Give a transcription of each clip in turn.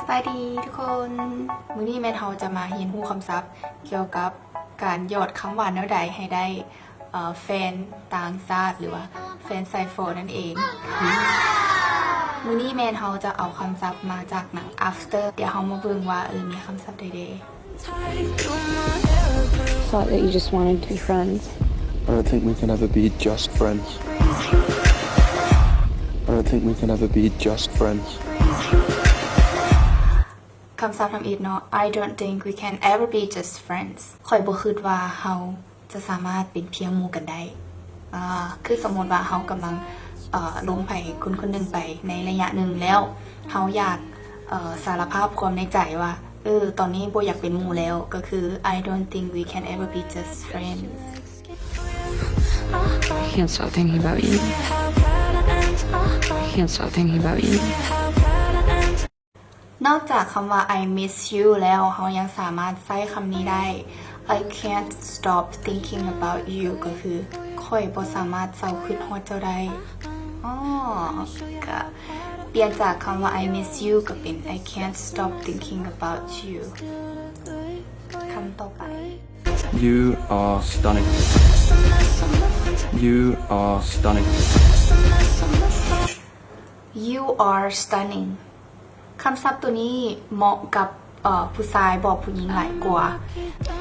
ສະບາຍດີທຸກຄົນ, ມື້ນີ້ແມ່ນເຮົາຈະມາຮຽນຮູ້ຄຳສັບກ່ຽວກັບການຫຍອດຄຳວ່າແນວໃດໃຫ້ໄດ້ ເອີ ແຟນຕ່າງຊາດ ຫຼືວ່າແຟນສາຍຝໍນັ້ນເອງ. ມື້ນີ້ແມ່ນເຮົາຈະເອົາຄຳສັບມາຈາກໜັງ After. ດຽວເຮົາມາເບິ່ງວ່າ ເອີ ມີຄຳສັບໃດແດ່. Thought that you just wanted to be friends. I don't think we can ever be just friends. I don't think we can ever be just friends. ຄຳສັບທຳອິດເນາະ, I don't think we can ever be just friends. ຂ້ອຍບໍ່ຄິດວ່າເຮົາຈະສາມາດເປັນພຽງໝູ່ກັນໄດ້. ອາ ຄືສົມມຸດວ່າເຮົາກຳລັງ ເອີ ລົມໃຜຄົນຄົນໜຶ່ງໄປໃນໄລຍະໜຶ່ງແລ້ວ ເຮົາຢາກ ເອີ ສາລະພາບຄວາມໃນໃຈວ່າ ເອີ ຕອນນີ້ບໍ່ຢາກເປັນໝູ່ແລ້ວ, ກໍຄື I don't think we can ever be just friends. I can't stop thinking about you. I can't stop thinking about you. ນອກຈາກຄຳວ່າ I miss you ແລ້ວ ເຮົາຍັງສາມາດໃຊ້ຄຳນີ້ໄດ້ I can't stop thinking about you ກໍຄື ຂ້ອຍບໍ່ສາມາດເຊົາຄິດຮອດເຈົ້າໄດ້. ອໍ ກະປ່ຽນຈາກຄຳວ່າ I miss you ກໍເປັນ I can't stop thinking about you. ຄຳຕໍ່ໄປ. You are stunning. You are stunning. You are stunning. ຄຳສັບໂຕນີ້ເໝາະກັບ ເອີ ຜູ້ຊາຍບອກຜູ້ຍິງຫຼາຍກວ່າ,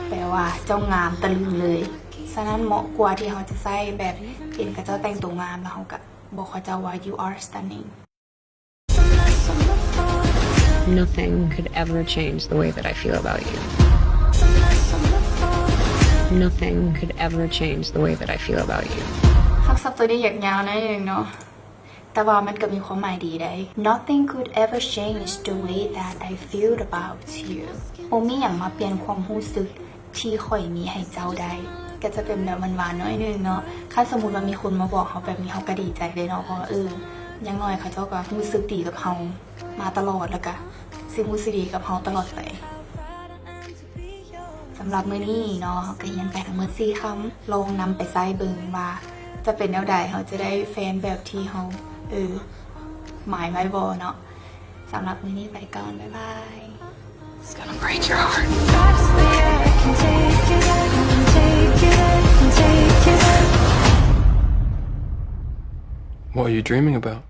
ແປວ່າເຈົ້າງາມຕະລຶງເລີຍ. ສະນັ້ນເໝາະກວ່າທີ່ເຮົາຈະໃຊ້ແບບເຫັນເຂົາເຈົ້າແຕ່ງໂຕງາມ ແລ້ວເຮົາກະບອກເຂົາເຈົ້າວ່າ You are stunning. Nothing could ever change the way that I feel about you. Nothing could ever change the way that I feel about you. ຄຳສັບໂຕນີ້ຢາກຍາວໜ້ອຍໜຶ່ງເນາະ, ແຕ່ວ່າມັນກໍມີຄວາມໝາຍດີໄດ໋. Nothing could ever change the way that I feel about you. ບໍ່ມີຫຍັງມາປ່ຽນຄວາມຮູ້ສຶກທີ່ຂ້ອຍມີໃຫ້ເຈົ້າໄດ້. ກໍຈະເປັນແບບຫວານໆໜ້ອຍໜຶ່ງເນາະ. ຄັນສົມມຸດວ່າມີຄົນມາບອກເຮົາແບບນີ້ ເຮົາກໍດີໃຈເດ້ເນາະ, ເພາະວ່າ ເອີ ຢ່າງໜ້ອຍເຂົາເຈົ້າກໍຮູ້ສຶກດີກັບເຮົາມາຕະຫຼອດ ແລ້ວກໍຊິຮູ້ສຶກດີກັບເຮົາຕະຫຼອດໄປ. ສຳລັບມື້ນີ້ເນາະ ເຮົາກໍຮຽນໄປທັງໝົດສີ່ຄຳ, ລອງນຳໄປໃຊ້ເບິ່ງວ່າຈະເປັນແນວໃດ, ເຮົາຈະໄດ້ແຟນແບບທີ່ເຮົາ ເອີ ໝາຍໄວ້ບໍ່ເນາະ. ສຳລັບມື້ນີ້ໄປກ່ອນ, ບາຍບາຍ. It's gonna break your heart. What are you dreaming about?